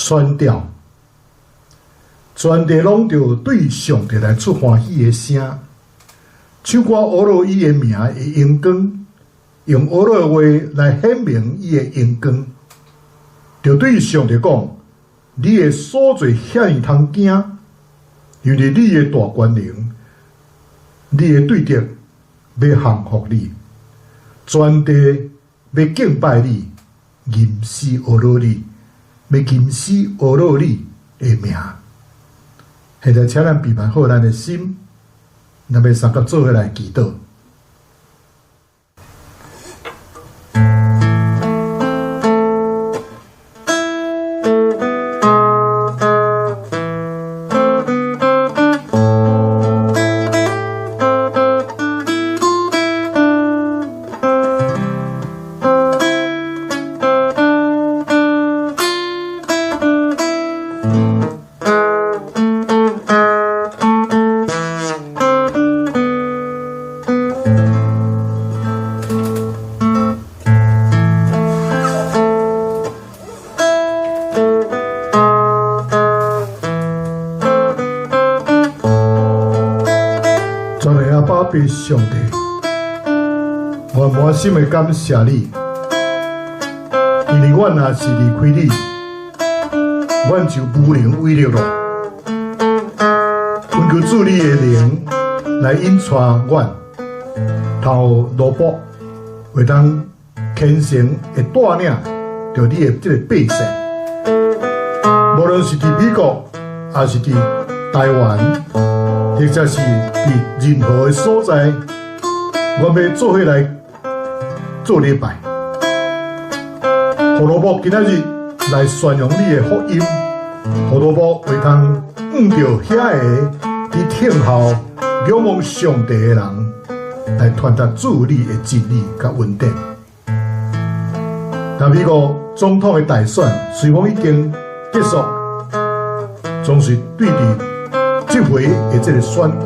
宣調，全地攏著對上帝來出歡喜的聲，唱歌呵咾伊的名的榮光，用呵咾的話來顯明伊的榮光，著對上帝講：你的所做遐爾通驚，因為你的大權能，你的對敵欲降服你，全地欲敬拜你，吟詩呵咾你，欲吟詩呵咾你的名。現在，請咱備辦好咱的心，咱欲相佮做伙來祈禱。全能阿爸父上帝，我滿心的感謝你，因為阮若是離開你，阮就無能為力咯。懇求主你的靈來引帶阮，透過奴僕會當虔誠的帶領著你的這个百姓，無論是佇美國，抑是佇台灣，或者是佇任何的所在，阮欲做伙來做禮拜。予奴僕今仔日來宣揚你的福音，予奴僕會通向著遐个佇聽候仰望上帝的人，來傳達主你的真理佮恩典。但美國總統的大選雖講已經結束，總是對佇這回的這个選舉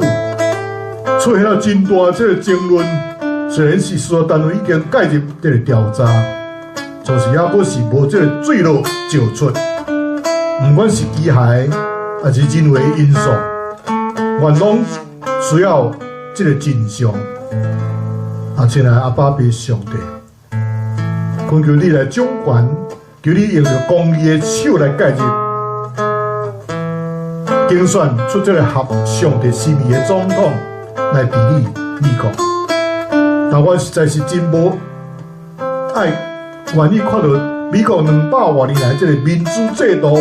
出現了真大這个爭論。雖然是司法單位已經介入這个調查，總是猶閣是無這个水落石出。毋管是機械，抑是人為因素，阮攏需要這个真相。啊，親愛阿爸父上帝，懇求你來掌權，求你用著公義的手來介入，競選出這个合上帝心意的總統來治理美國。但阮實在是真無愛願意看著美國200外年來這个民主制度，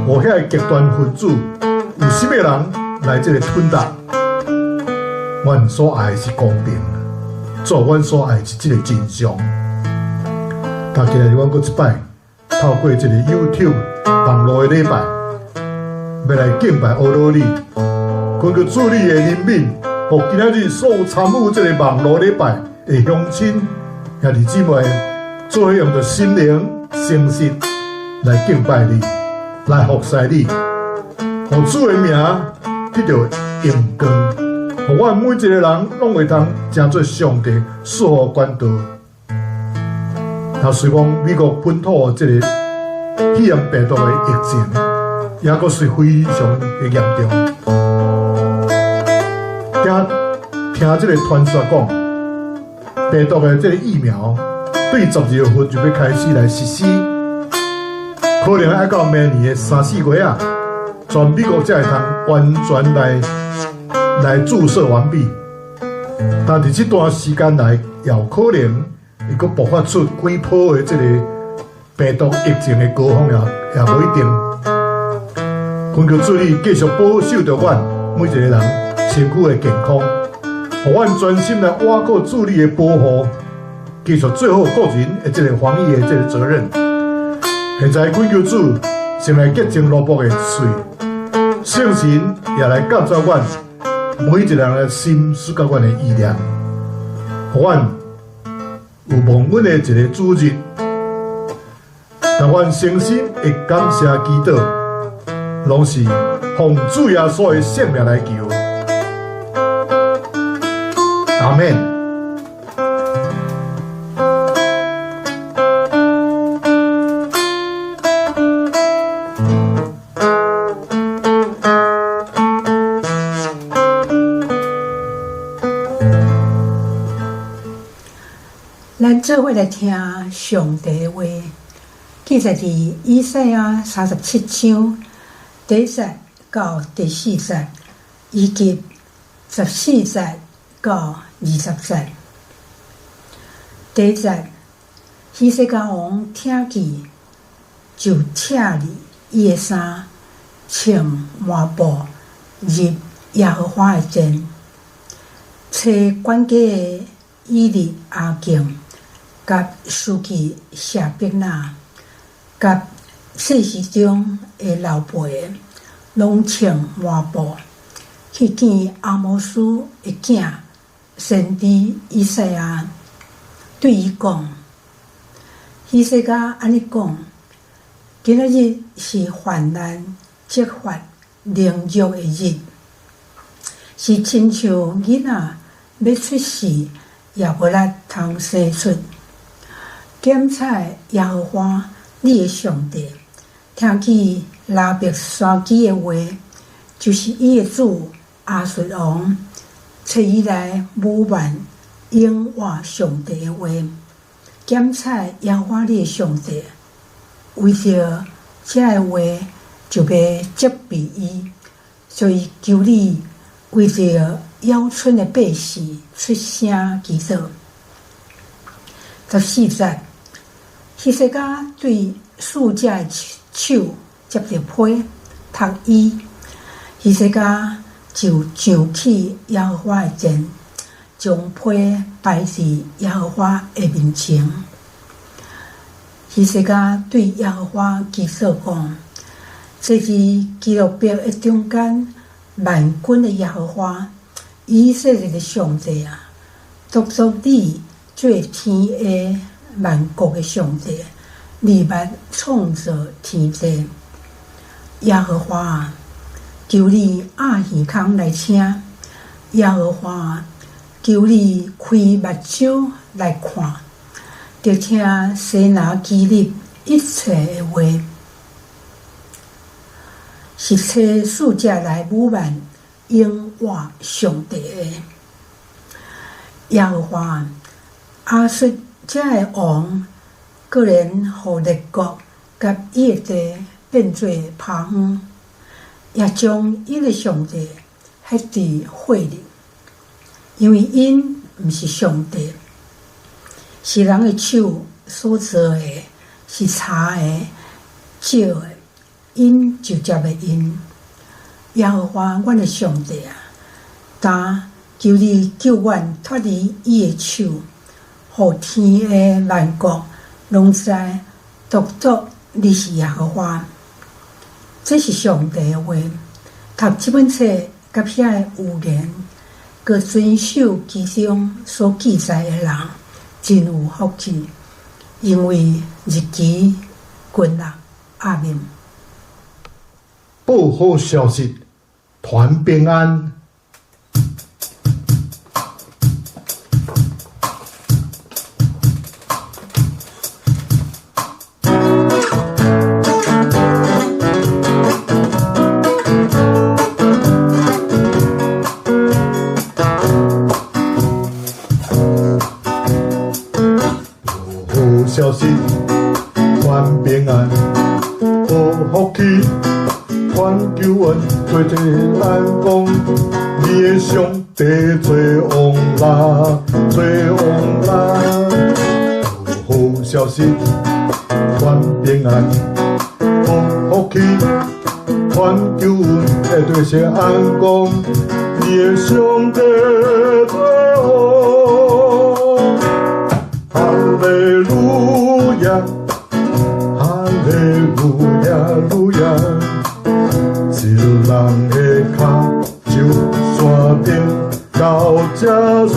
予遐个極端分子有啥物人來這个吞奪。阮所愛的是公平，主，阮所愛的是這个真相。但今日阮閣一擺透過這个 YouTube 網路的禮拜，欲來敬拜呵咾你，懇求主你的憐憫，予今仔日所有參與這个網路禮拜的鄉親兄弟姊妹，做伙用著心靈誠實來敬拜你，來服侍你，予主的名得著榮光，予阮每一个人攏會當成做上帝賜福管道。那雖講美國本土的這个肺炎病毒的疫情，抑閣是非常的嚴重。聽聽這个傳說講，病毒的這个疫苗對12月份就欲開始來實施，可能愛到明年的三四月啊，全美國才會通完全來注射完畢。但佇這段時間內，也有可能會閣爆發出幾波的這个病毒疫情的高峰，也無一定。懇求主你繼續保守著阮每一个人身軀的健康，予阮專心來倚靠主你的保護，繼續做好個人的這个防疫的這个責任。現在懇求主先來潔淨奴僕的喙，聖神也來監察阮每一个人的心思佮阮的意念，予阮有蒙恩的一个主日。但阮誠心會感謝祈禱，攏是奉主耶穌的聖名來求。阿們。咱做伙來聽上帝的話，記載佇以賽亞37章第1節到第4節，以及14節到20節。第1節，希西家王聽見，就拆裂伊的衫，穿麻布入耶和華的殿，差管家的以利亞敬，佮書記舍伯那，佮祭司長的老輩的，攏穿麻布去見亞摩斯的囝先知以賽亞，對伊講：希西家按呢講，今仔日是患難、責罰、凌辱的日，是親像囡仔欲出世，也無力通生出。檢採耶和華你的上帝，聽見拉伯沙基的話，就是伊的主亞述王，差伊來侮慢永活上帝的話。檢採耶和華你的上帝，為著這个話，就欲責備伊，所以求你為著枵春的百姓出聲祈禱。14節，希西家對使者的手接著批讀伊，希西家就上去耶和華的殿，將批擺佇耶和華的面前。希西家對耶和華祈禱講：坐佇基路伯的中間，萬軍的耶和華，以色列的上帝啊，獨獨你做天下萬國的上帝，你捌創造天地。耶和華啊，求你掩耳孔來聽；耶和華啊，求你開目睭來看，著聽西拿基立一切的話，是差使者來侮慢永活上帝的。耶和華啊，亞述這个王，閣然予列國佮伊的地變做拋荒，也將𪜶的上帝彼佇火裡，因為𪜶毋是上帝，是人的手所造的，是柴的、石的，𪜶就接袂𪜶。耶和華阮的上帝啊，今求你救阮脫離伊的手，予天下萬國攏知，獨獨你是耶和華。這是上帝的話。讀這本冊佮遐个預言，閣遵守其中所記載的人，真有福氣，因為日期近啦。阿們。報好消息，傳平安。報好消息，傳平安，報福氣，傳救恩，對這咱講，你的上帝做王啦，做王啦。報好消息，傳平安，報福氣，傳救恩，對這咱講，你的上帝做王。哈利路亞，哈利路亞，路亞，一人的跤就山頂到這媠。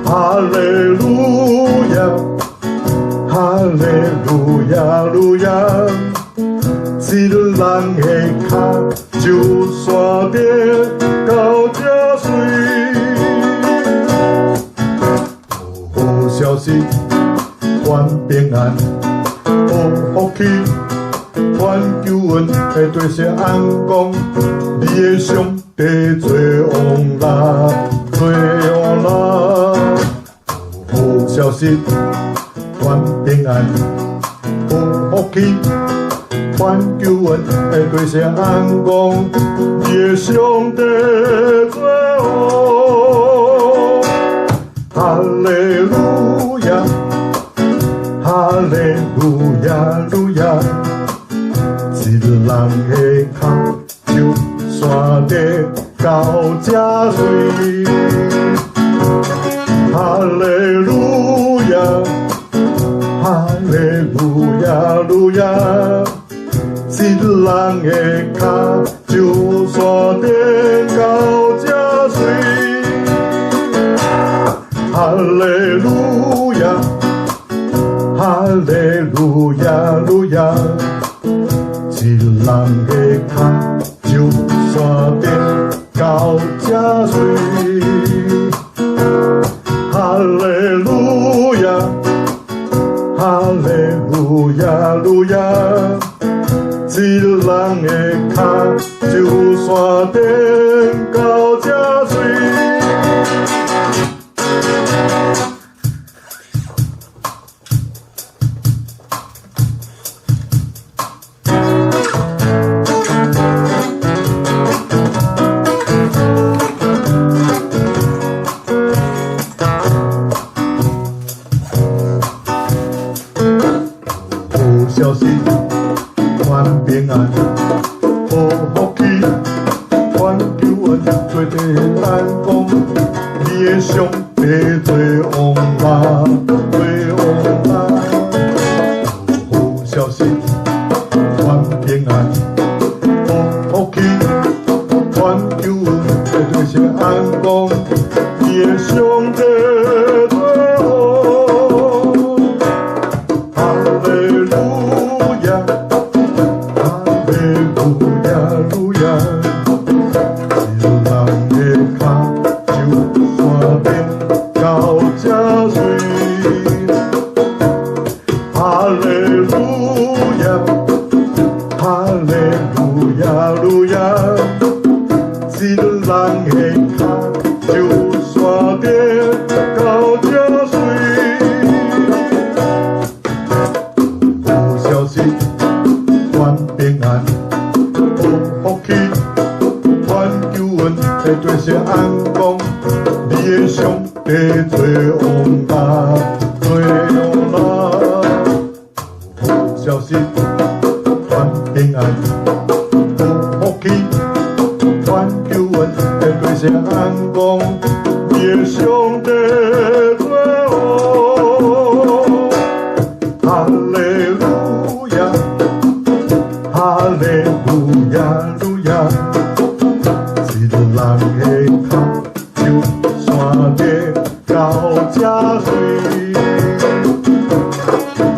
哈利路亞，哈利路亞，路亞，一人的跤就山頂到這媠。報好消息，傳平安，報福氣，傳救恩，對世人講，你的上帝做王啦，做王啦。消息，傳平安，好福氣，傳救恩，會對世人講，你的上帝做王。哈利路亞，哈利路亞，路亞，一人的跤手山頂到這媠。哈利路亞，哈利路亞，路亞，一人的跤手山頂到這媠。哈利路亞，哈利路亞，路亞，一人的跤手山頂到這媠。哈利路亞，哈利路亞，路亞，一人的跤手山頂到這媠。好消息，傳平安，好福氣，傳救恩，做伙咱講，你的上帝做王啦，做王啦。好消息，傳平安，好福氣，傳救恩，做伙世人講，你的上帝做王。哈利路亞，哈利路亞，路亞，一人的跤手山頂到這媠。哈利路亞，哈利路亞，路亞，一人的跤手山頂到這媠。好消息，傳平安，好福氣，傳救恩，會對世人講，你的上帝做王啦，做王啦。好消息，傳平安，好福氣，傳救恩，會對世人講，你的上帝做王。哈利路亞，哈利路亞，路亞，一人的跤手山頂到這媠。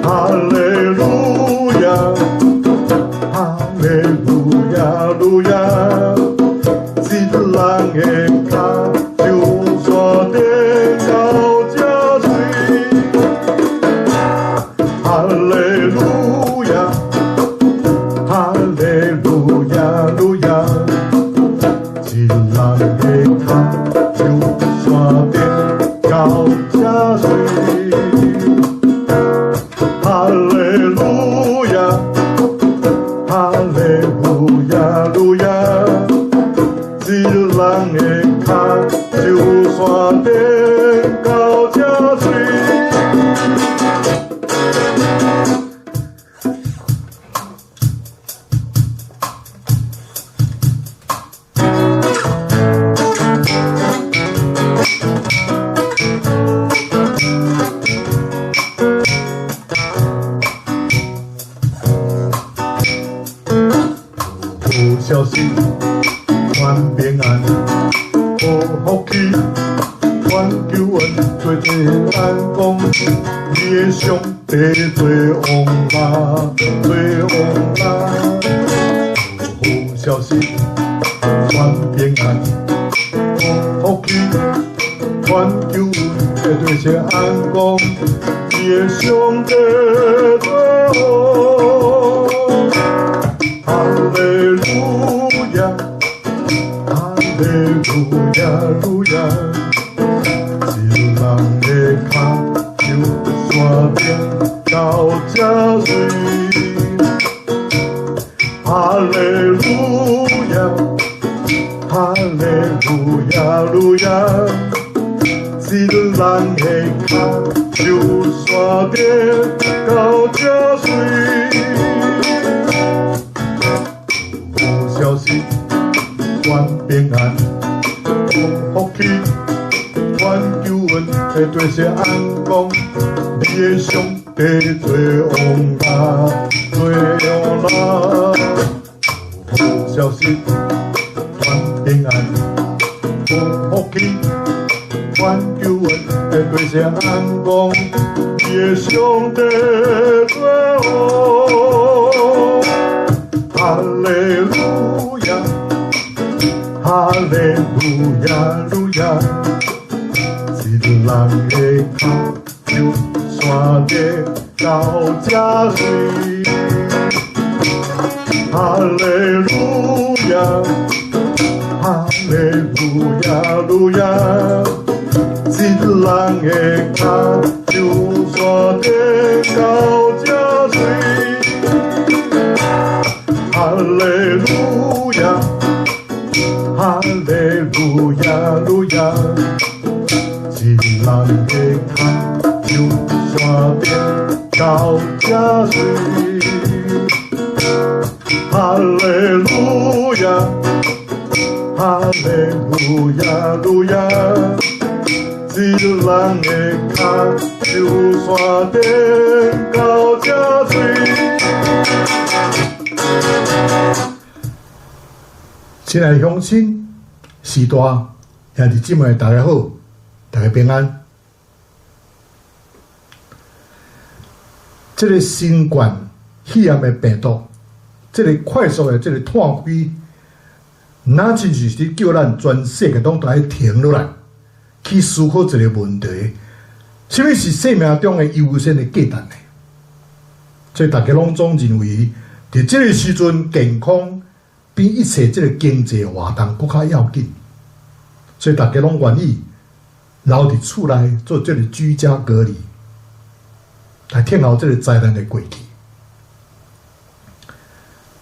哈利路亞，哈利路亞，路亞，一人的跤手山頂到這媠。哈利路亞，哈利路亞，路亞，一人的跤手山頂到這媠。哈利路亞，哈利路亞，路亞，一人的跤手山頂到這媠。好消息，傳平安，好福氣，傳救恩，做伙咱講，你的上帝做王啦，做王啦。好消息，傳平安，好福氣，傳救恩，會對世人講，你的上帝做王。哈利路亞，哈利路亞，路亞，一人的跤手山頂到這媠。哈利路亞，哈利路亞路亞，一人的跤手山頂到這媠。好消息，傳平安，降福氣，傳救恩，會對錫安講，你的上帝做王啦，做王啦。好消息，傳平安，降福氣，傳救恩，會對錫安講，你的上帝做王。哈利路亞，哈利路亞路亞，一人的跤手山頂到這媠。哈利路亞，哈利路亞路亞，一人的跤手山頂到這媠。哈利路亞，哈利路亞路亞，一人的跤手山頂到這媠。哈利路亞，哈利路亞路亞，一人的跤手山頂到這媠。親愛的鄉親、序大、兄弟姊妹，大家好，大家平安。這個新冠肺炎的病毒，這個快速的這個湠開，若親像是叫咱全世界攏都愛停落來，去思考一個問題：啥物是生命中的優先的價值呢？所以大家攏總認為，佇這個時陣，健康比一切這個經濟活動閣較要緊，所以大家攏願意留佇厝內做這個居家隔離，來聽候這個災難的過去。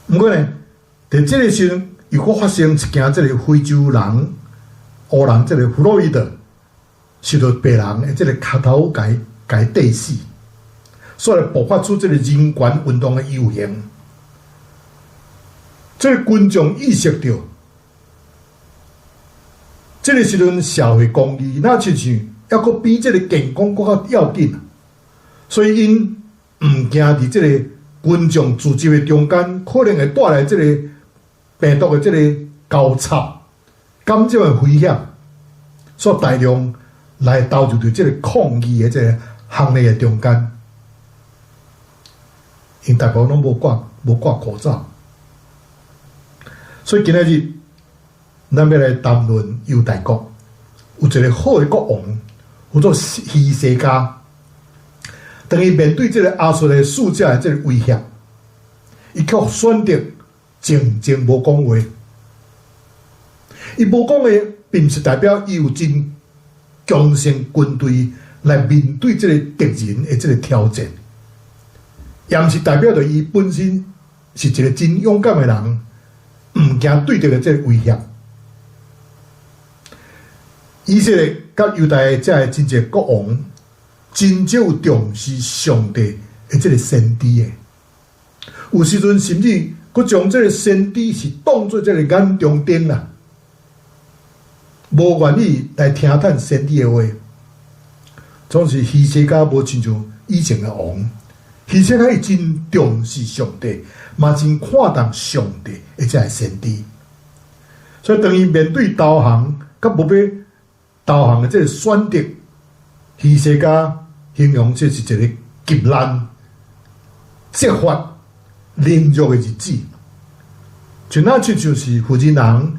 毋過呢，佇這個時陣又閣發生一件這個非洲人黑人這個弗洛伊德受著白人的這個跤頭共共硩死，所以爆發出這個人權運動的遊行。這個群眾意識著，這個時陣社會公義，若親像猶閣比這個健康閣較要緊，所以𪜶毋驚佇這個群眾聚集的中間，可能會帶來這個病毒的這個交叉感染的危險，所以大量來投入佇這個抗議的這個行列的中間，𪜶大部分攏無掛口罩。所以今仔日，咱欲來談論猶大國有一個好的國王，叫做希西家。當伊面對這個亞述的使者的這個威脅，伊卻選擇靜靜無講話。伊無講話，並毋是代表伊有真強盛軍隊來面對這個敵人的這個挑戰，也毋是代表著伊本身是一個真勇敢的人。毋驚對敵的這個威脅，以色列佮猶大的這个真濟國王，真少有重視上帝的這個先知的。有時陣甚至閣將這個先知是當做這個眼中釘啦，無願意來聽趁先知的話。總是希西家無親像以前的王，希西家伊真重視上帝，嘛真看重上帝的這个先知。所以當伊面對投降佮無欲投降的這個選擇，希西家形容這是一個急難、責罰、凌辱的日子，就若親像是婦人人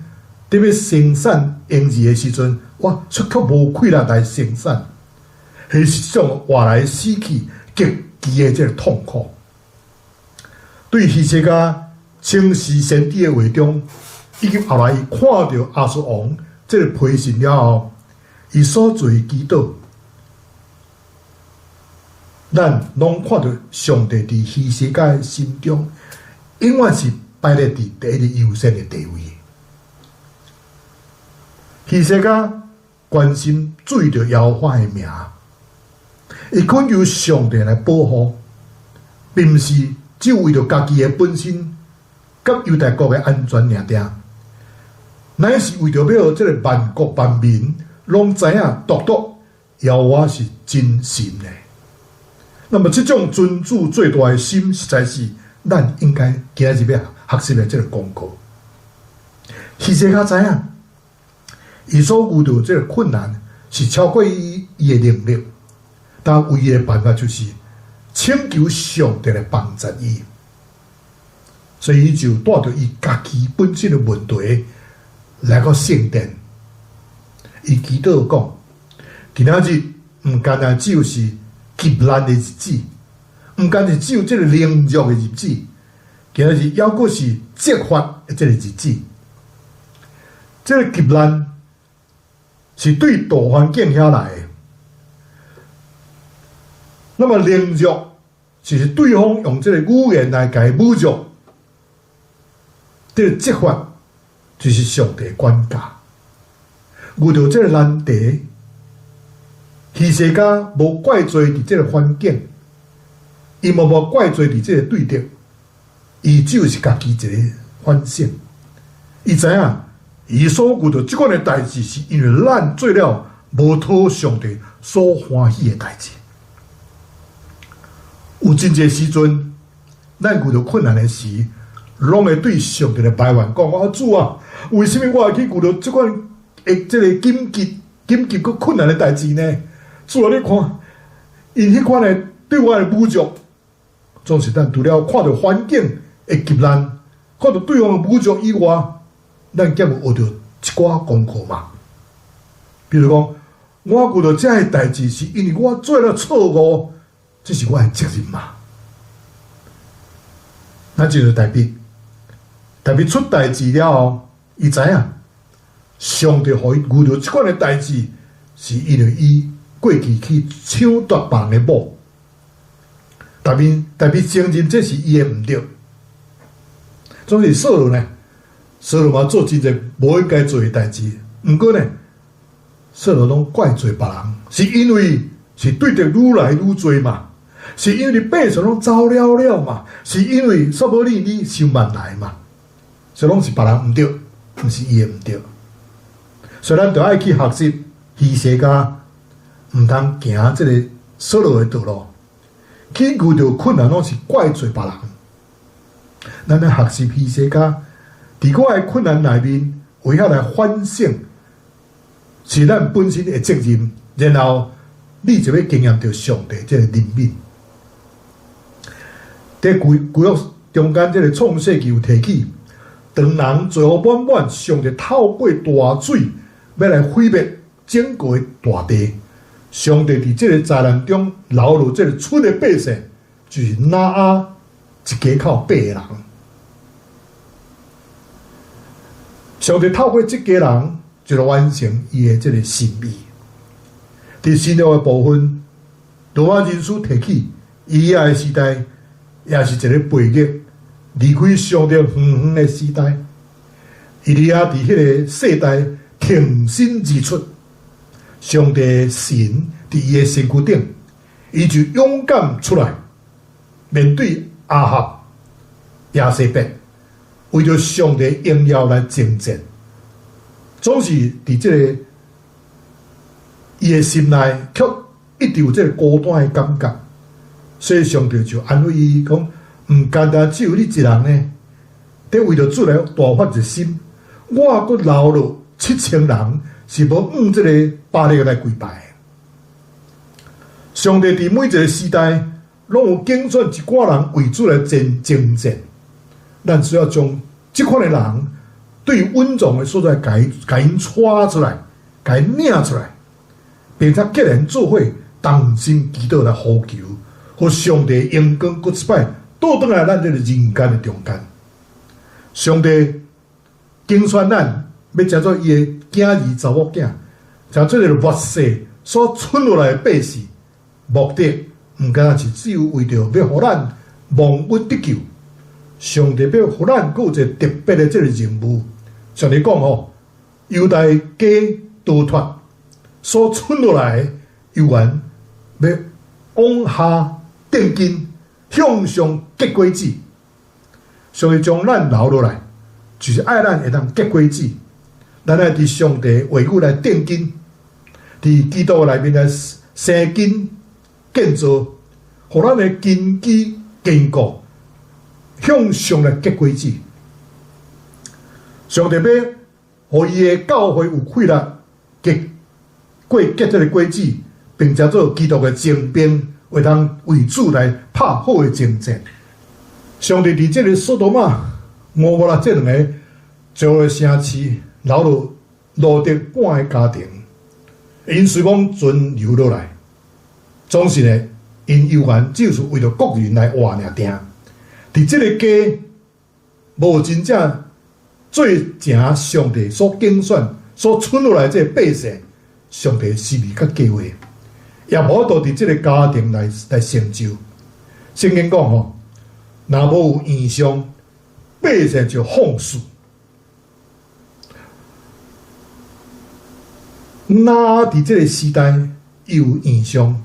佇欲生產嬰兒的時陣，哇，卻卻無氣力來生產，彼是一種活來死去極其的這個痛苦。對希西家輕視先知的話中，以及後來伊看著亞述王這個批信了後，伊所做的祈禱，咱攏看著上帝佇希西家的心中，永遠是排列佇第一個優先的地位。希西家關心注意著耶和華的名，伊懇求上帝來保護，並毋是只為著家己的本身佮猶大國的安全爾爾，乃是為著欲予這个萬國萬民攏知影，獨獨耶和華是真神的。那麼這種尊主最大的心，實在是咱應該今仔日欲學習的這个功課。希西家知影，伊所遇著這个困難是超過伊的能力，但唯一的辦法就是請求上帝來幫助伊。所以伊就帶著伊家己本身的問題來到聖殿，伊祈禱講：今仔日毋干焦只有是急難的日子，毋干是只有這个凌辱的日子，今仔日猶閣是責罰的這个日子。這个急難是對大環境遐來的，那麼凌辱就是對方用這个語言來共伊侮辱，這个責罰就是上帝管教。遇著這个難題，希西家無怪罪佇這个環境，伊嘛無怪罪佇這个對敵，伊只有是家己一个反省。伊知影，伊所遇著這款的代誌，是因為咱做了無討上帝所歡喜的代誌。有真濟時陣，咱遇著困難的時，攏會對上帝來埋怨講：啊主啊，為啥物我會去遇著這款的這个緊急、緊急閣困難的代誌呢？主啊，你看，𪜶彼款的對我的侮辱，總是咱除了看著環境的急難，看著對方的侮辱以外，咱兼有學著一寡功課嘛。比如講，我遇著這个代誌，是因為我做了錯誤，這是我的責任嘛。咱就是大衛，大衛出代誌了後，伊知影上帝予伊遇著這款的代誌，是因為伊過去去搶奪別人的某。大衛，大衛承認這是伊的毋對。總是掃羅呢，掃羅嘛做真濟無應該做的代誌，毋過呢，掃羅攏怪罪別人，是因為是對敵愈來愈濟嘛，是因為百姓攏走了了嘛，是因為撒母耳你傷慢來嘛，所以攏是別人毋對，毋是伊的毋對。所以咱著愛去學習希西家，毋通行這个掃羅的道路，去遇著困難攏是怪罪別人。咱愛學習希西家，佇我的困難內面，會曉來反省，是咱本身的責任，然後你就欲經驗著上帝這个憐憫。佇舊約中間，這个創世記有提起，當人罪福滿滿，上帝透過大水欲來毀滅整個的大地。上帝佇這个災難中留落這个出的百姓，就是挪亞一家口八个人。上帝透過這家人，就來完成伊的這个心意。佇新約的部分，羅馬人書提起，以利亞的時代，也是一个背逆、離開上帝遠遠的時代。以利亞佇彼个世代挺身而出，上帝神佇伊的身軀頂，伊就勇敢出來面對亞哈、耶洗別，為著上帝榮耀來征戰。總是佇這个伊的心內，卻一直有這个孤單的感覺，所以上帝就安慰伊講：毋干焦只有你一人呢，佇為著主來大發熱心，我閣留落7000人是無向這个巴力來跪拜。上帝佇每一个時代，攏有揀選一寡人為主來戰征戰。咱需要將這款的人對穩重的所在，共共𪜶帶出來，共𪜶領出來，並且結連做伙，同心祈禱來呼求，予上帝榮光閣一擺倒轉來咱這个人間的中間。上帝揀選咱，欲成做伊的囝兒、查某囝，成做一个末世所存落來的百姓，目的毋毋敢若是只有為著欲予咱蒙恩得救，上帝欲予咱閣有一个特別的這个任務。上帝講吼，猶大家逃脫所剩落來的猶原欲往下釘根，向上結果子。上帝將咱留落來，就是愛咱會當結果子。咱愛佇上帝話語來釘根，佇基督內面來生根建造，予咱的根基堅固，向上來結果子。上帝欲予伊的教會有氣力結過結這个果子，並且做基督的精兵，會當為主來拍好的征戰。上帝佇這个索多瑪、蛾摩拉這兩个罪惡的城市，留落羅得半个家庭，𪜶雖罔存留落來，總是呢，𪜶猶原只是為著個人來活爾定。佇這个家無真正做成上帝所揀選、所剩落來這个百姓，上帝心意佮計劃，也無法度佇這个家庭來成就。聖經講吼，若無有異象，百姓就放肆。挪亞佇這个時代伊有異象，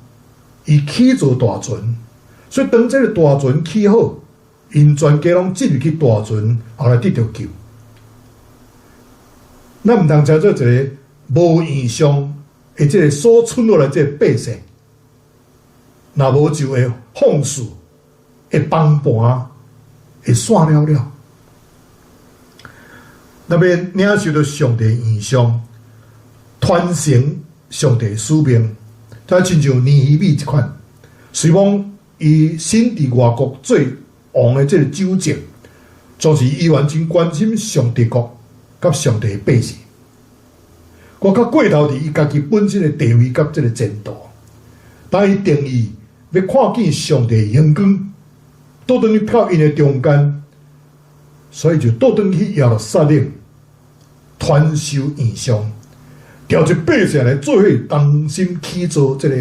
伊起造大船，所以當這个大船起好，𪜶全家攏進入去大船，後來得著救。咱毋通成做一个無異象的這个所剩落來這个百姓，若無就會放肆，會崩盤，會散了了。若欲領受著上帝異象，傳承上帝使命，就親像尼希米這款，雖罔伊身佇外國做王的這个酒政，總是伊猶原真關心上帝國佮上帝的百姓。閣較過頭佇伊家己本身的地位佮這个前途，當伊定意欲看見上帝榮光，倒轉去到𪜶的中間，所以就倒轉去耶路撒冷，傳授異象，召集百姓來做伙同心起造這个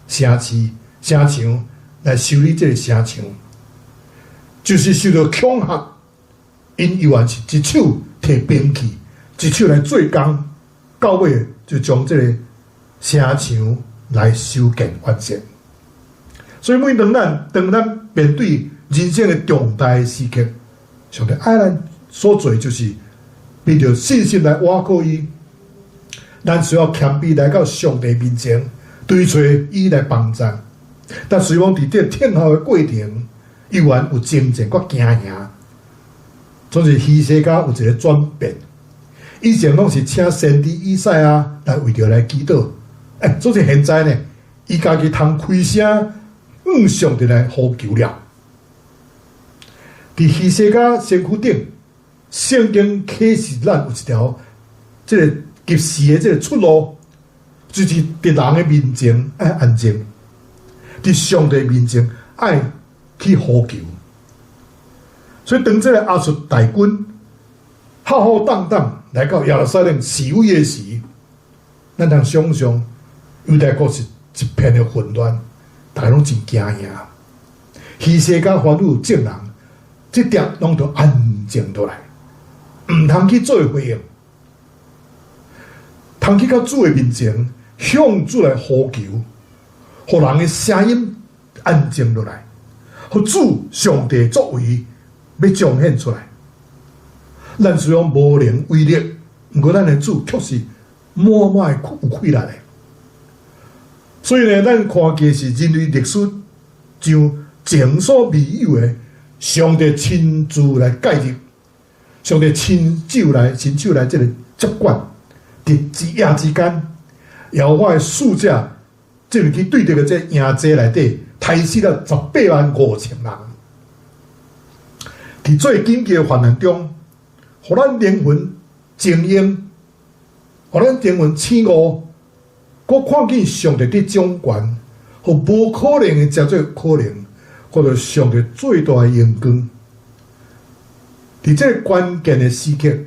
城市、城牆，來修理這个城牆，就是受著恐嚇，𪜶猶原是一手提兵器，一手來做工，到尾就將這个城牆來修建完成。所以每當咱當咱面對人生的重大的時刻，上帝愛咱所做就是憑著信心來倚靠伊。咱需要謙卑來到上帝面前，追揣伊來幫助。但雖罔佇這等候的過程，猶原有征戰佮驚嚇。總是希西家有一个轉變，以前攏是請先知以賽亞來為著來祈禱，總是現在呢，伊家己通開聲向上帝來呼求了。佇希西家身軀頂，聖經啟示咱有一條這个及時的這个出路，就是佇人的面前愛安靜，佇上帝面前愛去呼求。所以當這个亞述大軍浩浩蕩蕩來到耶路撒冷示威的時，咱通想象猶大國是一片的混亂，大家攏真驚嚇。希西家吩咐眾人，這點攏著安靜落來，毋通去做回應，通去到主的面前，向主來呼求，予人的聲音安靜落來，予主上帝作為欲彰顯出來。咱雖然無能為力，毋過咱的主卻是滿滿的有氣力的。所以呢，咱看見是人類歷史上前所未有的，上帝親自來介入，上帝親手來親手來這个接管，佇一夜之間，耶和華的使者進入去對著個這營濟內底，刣死了185,000人。佇最緊急的患難中，予咱靈魂精英，予咱靈魂醒悟，閣看見上帝佇掌權，予無可能的成做可能，看著上帝最大的榮光。佇這个關鍵的時刻，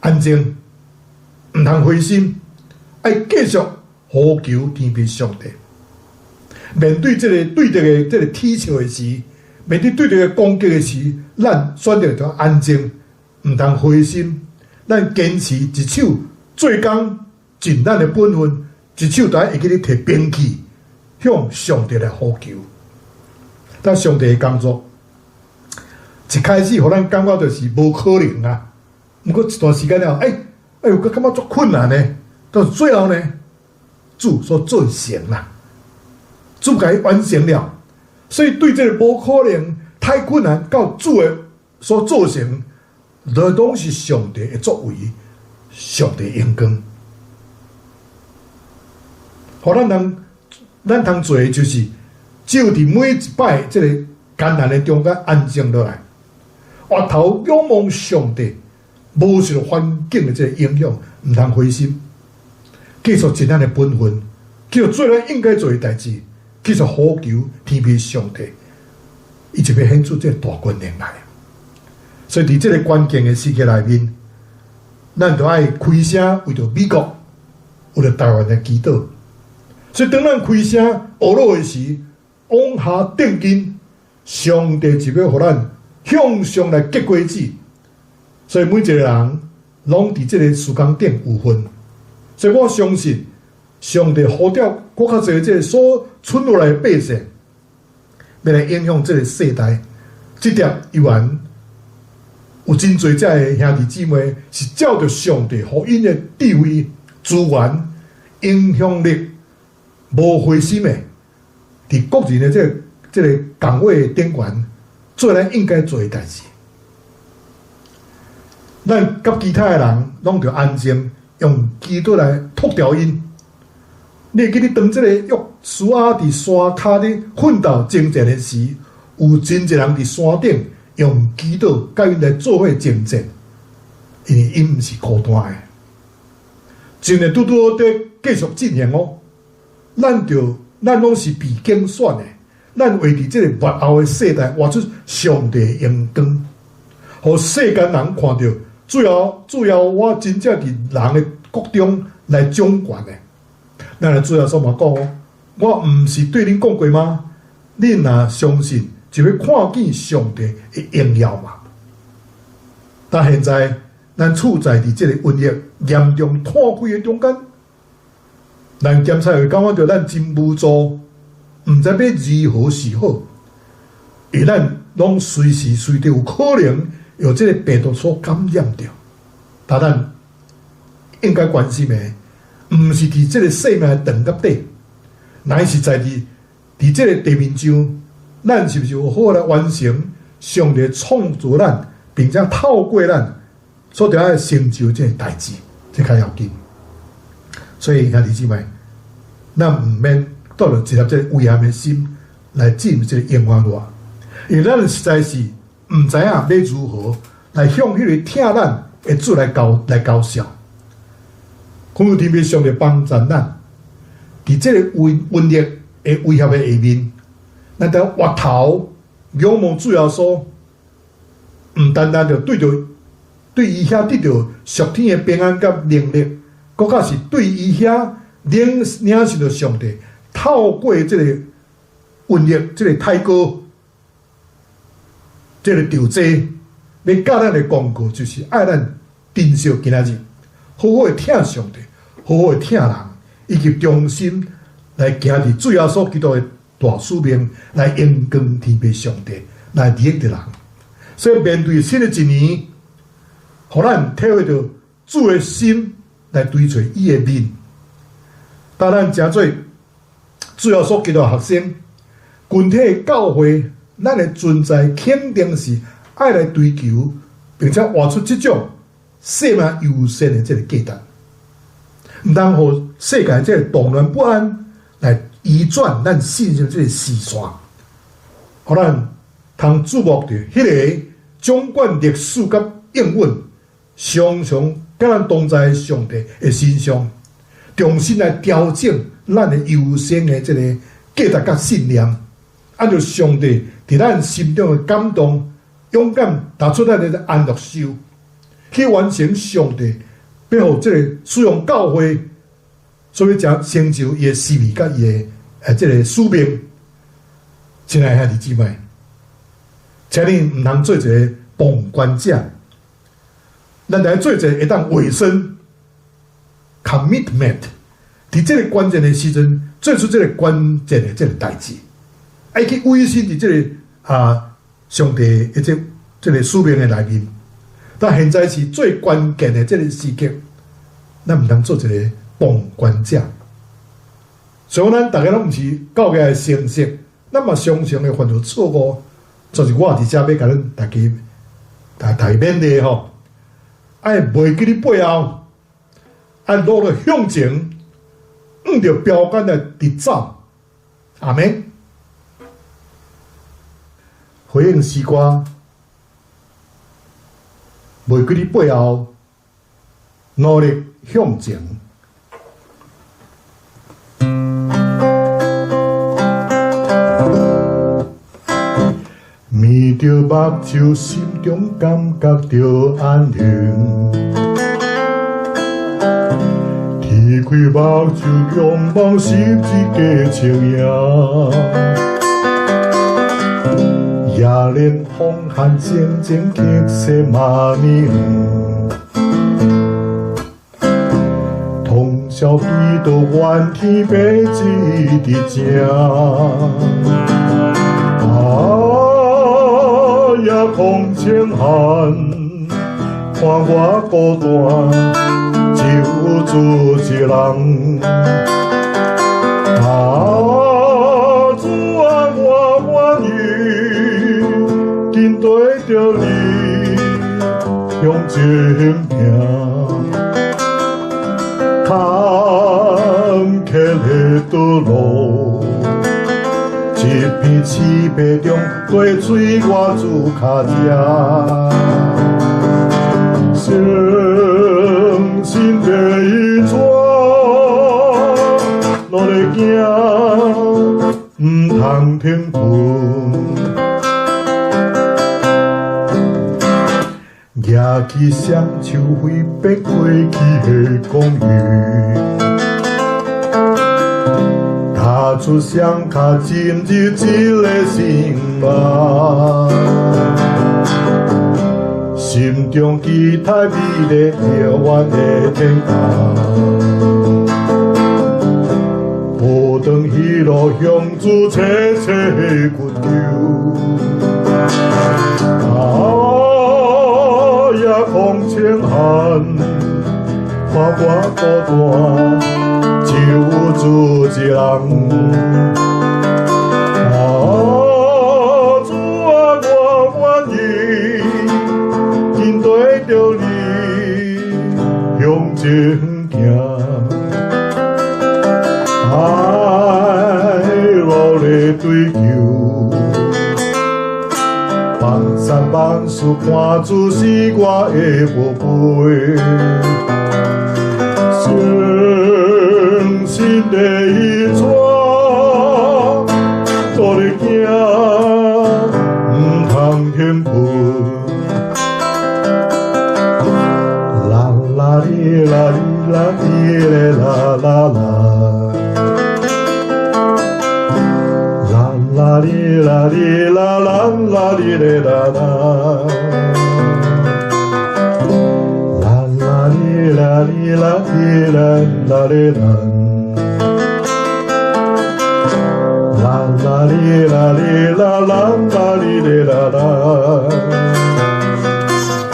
安靜，毋通灰心，愛繼續呼求天父上帝。面對這个對敵的這个恥笑的時，面對對敵的攻擊的時，咱選擇著安靜，毋通灰心。咱堅持一手做工，盡咱的本分，一手就愛會記咧提兵器，向上帝來呼求。但上帝的工作一開始，予咱感覺就是無可能啊。毋過一段時間了後，欸，哎喲，閣感覺足困難呢。到最後呢，主所做成啦，主共伊完成了。所以對這个無可能、太困難，到主的所做成，都攏是上帝的作為，上帝榮光。予咱通，咱通做的就是，只有佇每一擺這个艱難的中間安靜落來，回頭仰望上帝，無受環境的這个影響，毋通灰心，繼續盡咱的本分，繼續做咱應該做的代誌，繼續呼求天父上帝，伊就欲顯出這个大權能來。所以佇這个關鍵的時刻內面，咱就愛開聲為著美國、為著台灣來祈禱。所以當咱開聲呵咾的時，往下定睛，上帝就欲予咱向上來結果子。所以每一个人攏佇這个時空頂有份。所以我相信，上帝呼召閣較濟這个所存落來的百姓，欲來影響這个世代。這點猶原有真濟遮的兄弟姊妹是照著上帝予𪜶的智慧、資源、影響力，無灰心的，佇各人的這个崗位頂懸，做咱應該做的代誌。咱佮其他的人攏著安靜，用祈禱來托牢𪜶。你會記得當這个約書亞佇山跤咧奮鬥征戰的時，有真濟人佇山頂用祈禱佮𪜶來做伙征戰，因為𪜶毋是孤單的。真的拄拄好佇繼續進行哦。咱著咱攏是被揀選的，咱會佇這个末後的世代活出上帝的榮光，予世間人看著。最後，最後我真正佇人的國中來掌權的。咱的主耶穌嘛講哦，我毋是對恁講過嗎？恁若相信，就欲看見上帝的榮耀嘛。但現在，咱處在佇這个瘟疫嚴重湠開的中間，咱檢測會感覺著咱真無助，毋知欲如何是好，因為咱攏隨時隨地有可能予這个病毒所感染著。但咱應該關心的，毋是佇這个生命的長佮短，乃是在佇這个地面上，咱是毋是有好好來完成上帝創造咱，並且透過咱所著愛成就這个代誌，這較要緊。所以兄弟姊妹，咱毋免帶著一粒這个危險的心來進入這个永遠活，因為咱實在是毋知影欲如何來向彼个疼咱的主來交涉。懇求天父上帝幫助咱，佇這个瘟疫的威脅的下面，咱著回頭仰望主耶穌，毋單單著對著對伊遐得著屬天的平安佮能力，閣較是對伊遐領受著上帝透過這个瘟疫、這个太過、這个咒詛，欲教咱的功課，就是愛咱珍惜今仔日，好好的疼上帝，好好的疼人，以及忠心來行佇主耶穌基督的大使命，來榮光天父上帝，來利益著人。所以面對新的一年，予咱體會著主的心來追揣伊的面。當咱誠做主耶穌基督的學生，群體的教會，咱的存在肯定是愛來追求，並且活出這種生命優先的這个價值，毋通予世界這个動亂不安來移轉咱信心這个視線，予咱通注目著彼个掌管歷史佮應允，常常佮咱同在上帝的身上，重新來調整咱的優先的這个價值佮信念，按照上帝佇咱心中的感動，勇敢踏出咱的安樂岫，去完成上帝欲予這个使用教會，所以才成就伊的使命佮伊的這个使命。親愛兄弟姊妹，請你毋通做一个旁觀者，咱來做一个會當委身 commitment，佇這个關鍵的時陣，做出這个關鍵的這个代誌，愛去委身佇這个上帝的這个使命的內面。但現在是最關鍵的這个時刻，咱毋通做一个旁觀者。所以咱逐家攏毋是教會的成色，咱嘛常常會犯著錯誤。就是我佇遮欲共恁大家大家勉勵吼，愛袂記你背後，愛努力向前，向著標桿來直走。阿們。回應詩歌，袂記你背後，努力向前。瞇著目睭，心中感覺著安寧。天開目睭，仰望十字架清影。夜冷風寒，靜靜客西馬尼園。通宵祈禱，怨天欲一直正。夜空清寒，看我孤單，只有主一人。啊，主啊，我願意緊綴著你向前行，坎坷的道路。一片刺皮中，跟隨我主跤跡，誠心地帶，努力行，毋通停頓。舉起雙手揮別過去的光陰。踏出雙跤，進入一个新夢，心中期待美麗遙遠的天空。無當彼路向主切切乞求。啊，夜空清寒，看我孤單。只有主一人。啊，主啊，我願意緊綴著你向前行，愛努力追求，萬山萬水看主是我的寶貝。誠心地帶，努力行，毋通停頓。啦啦哩啦哩啦哩嘞啦啦啦，啦啦哩啦哩啦啦啦哩嘞啦啦。啦啦哩啦哩啦哩啦啦哩啦，啦啦哩啦哩啦啦啦哩嘞啦啦。啊，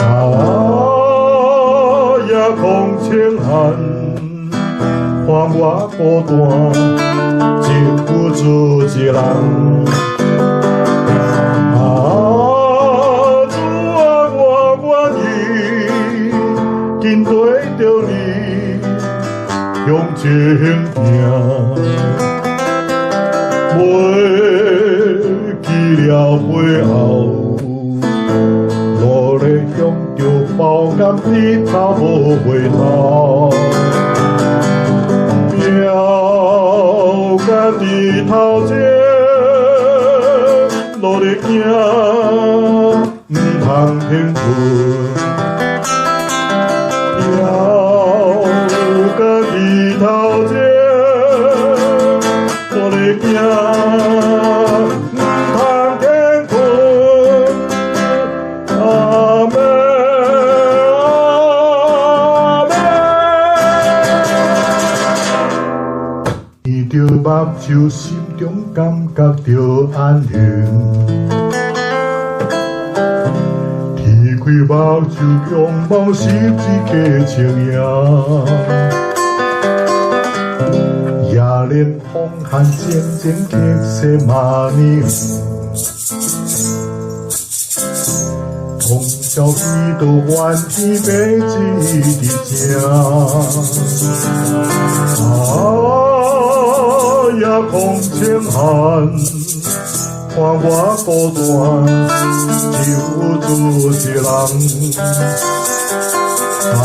夜空清寒，看我孤單，只有主一人。啊，主啊，我願意緊綴著你向前行，袂記了背後，努力向著標桿直頭無回頭，標桿佇頭前，努力行，毋通停頓。標桿佇頭前，努力行，毋目睭，心中感覺著安寧。天開目睭，仰望十字架清影。也連風寒靜靜客西瑪尼園，通宵祈禱願天欲旨佇這。啊，夜空清寒，看我孤單，只有主一人。啊，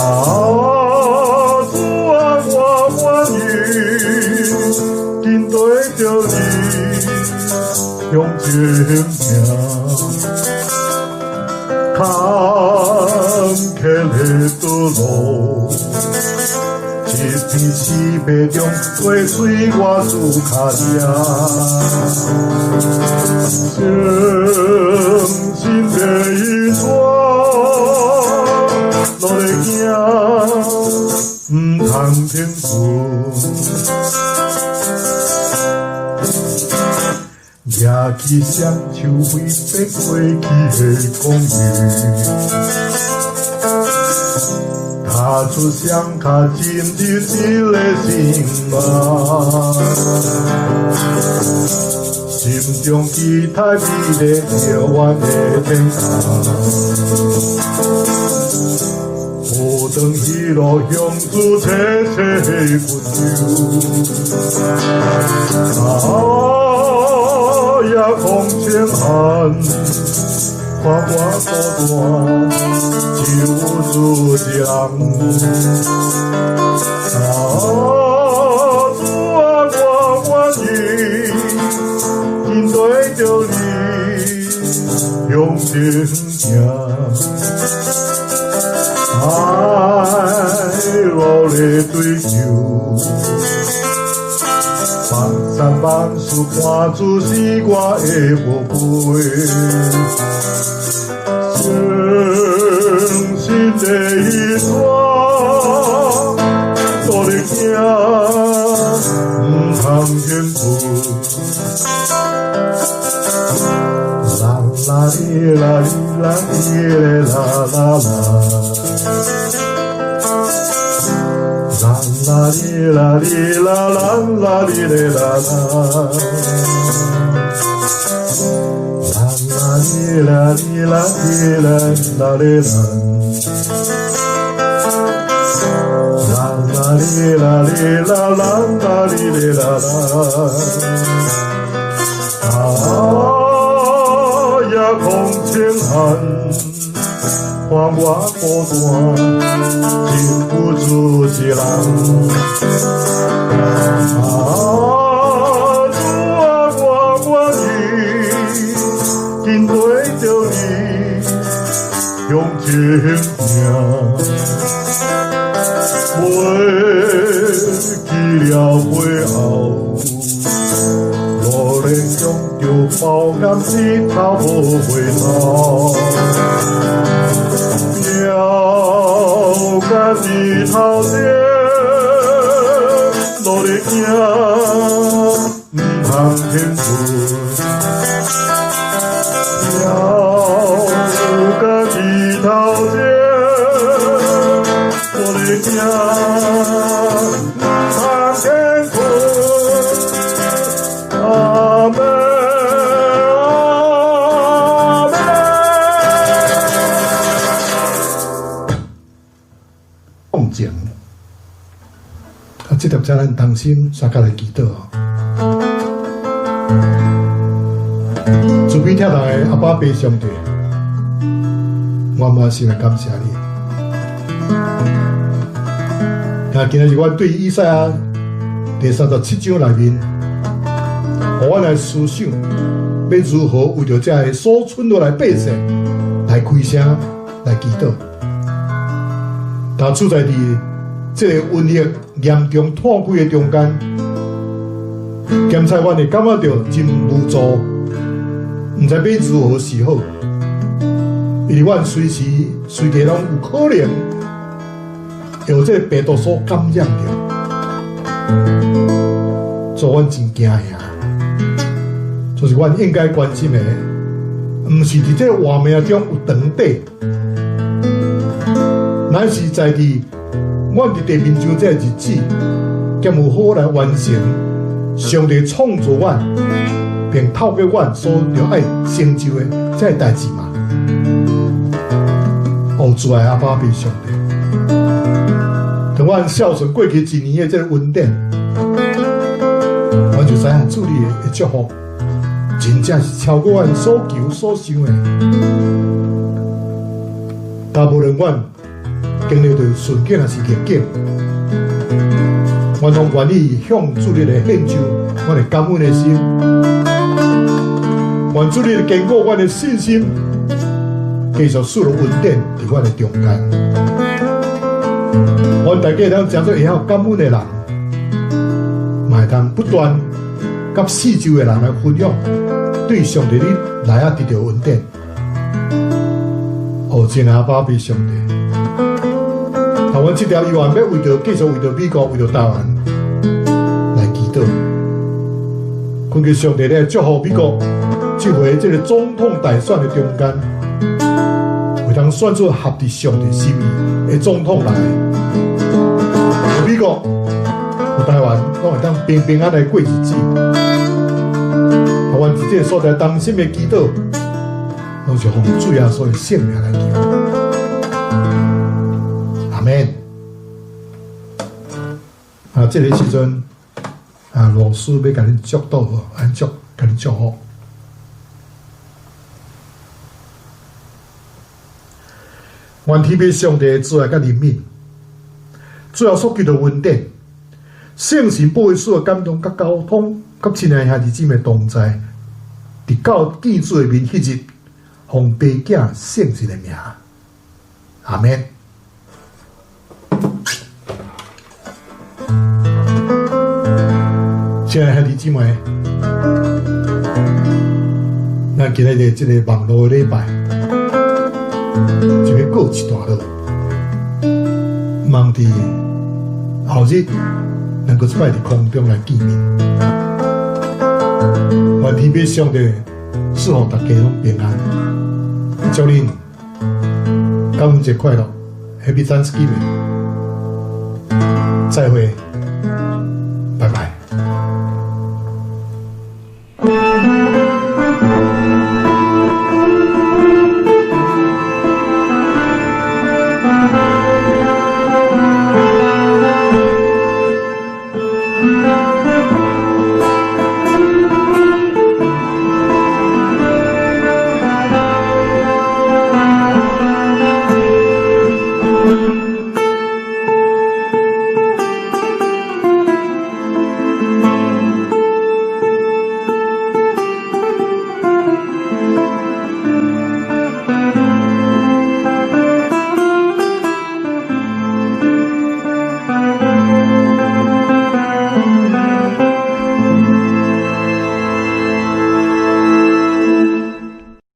主啊，我願意緊綴著你向前行，坎坷的道路，一片死皮中，跟隨我主跤跡。誠心的伊帶，努力行，毋通停步。舉起雙手揮別過去的光陰，踏出雙跤進入一个新夢。心中期待美麗遙遠的天空，何等喜樂向主切切懇求。啊，夜空清寒，看我孤單，只有主一人。啊，主啊，我願意緊綴著你向前行，愛努力追求，萬山萬水看主是我的寶貝，誠心的伊帶，努力行，毋通停步。啦啦哩啦哩啦哩嘞啦啦啦，啦啦哩啦哩啦啦啦哩嘞啦啦，啦啦哩啦哩啦哩啦啦哩啦，啦啦哩啦哩啦啦啦哩嘞啦啦。啊，夜空清寒，看我孤單，只有主一人。啊，主啊，我願意緊綴著你向前行，袂記了背後，努力向著寶岩石頭無回頭，標杆佇頭前，努力行，毋通停步。標杆佇頭前，努力行，毋通停步。阿們，阿們。放情，啊，這粒請咱同心相佮來祈禱哦。慈悲疼人的阿爸父上帝，我滿心來感謝你。啊，今日是阮對以賽亞第37章內面，予阮來思想，欲如何為著這个所存落來百姓來開聲來祈禱。但處在佇這個瘟疫嚴重拖幾的中間，檢查阮會感覺著真無助，毋知欲如何是好。因為阮隨時隨地攏有可能予這個病毒所感染著。做阮真驚嚇。就是阮應該關心的，毋是佇這活命中有長短，乃是在佇阮佇地面上這個日子，敢有好來完成上帝創造阮，並透過阮所著愛成就的這個代誌嘛？哦，主愛阿爸父上帝，當阮孝順過去一年的這個恩典，阮就知影主你的祝福，真正是超過阮所求所想的。但無論阮經歷著順境抑是逆境，阮攏願意向主你來獻上阮的感恩的心，願主你來堅固阮的信心，繼續賜予恩典佇阮的中間。阮大家會當成做會曉感恩的人，嘛會當不斷佮四周的人來分享對上帝你來啊得著恩典。哦，親愛阿爸父上帝，啊，阮這條猶原欲為著繼續為著美國、為著台灣來祈禱，懇求上帝來祝福美國這回這個總統大選的中間，會當選出合佇上帝心意的總統來。美國、台灣攏會當平平安安過日子。啊，阮佇這個所在同心的祈禱，攏是奉主耶穌的聖名來求。阿們。啊，這個時陣，啊，老師欲共恁祝禱，按祝，共恁祝福。願天父上帝慈愛佮憐憫，主耶穌基督恩典，聖神保惠師的感動佮交通，佮親愛兄弟姊妹同在，直到見主的面彼日，奉爸囝聖神的名，阿們。親愛兄弟姊妹，咱今日的這個網路的禮拜就欲告一段落，望佇後日能夠一擺佇空中來見面。願天父上帝賜予大家攏平安，祝恁感恩節快樂，Happy Thanksgiving，再會。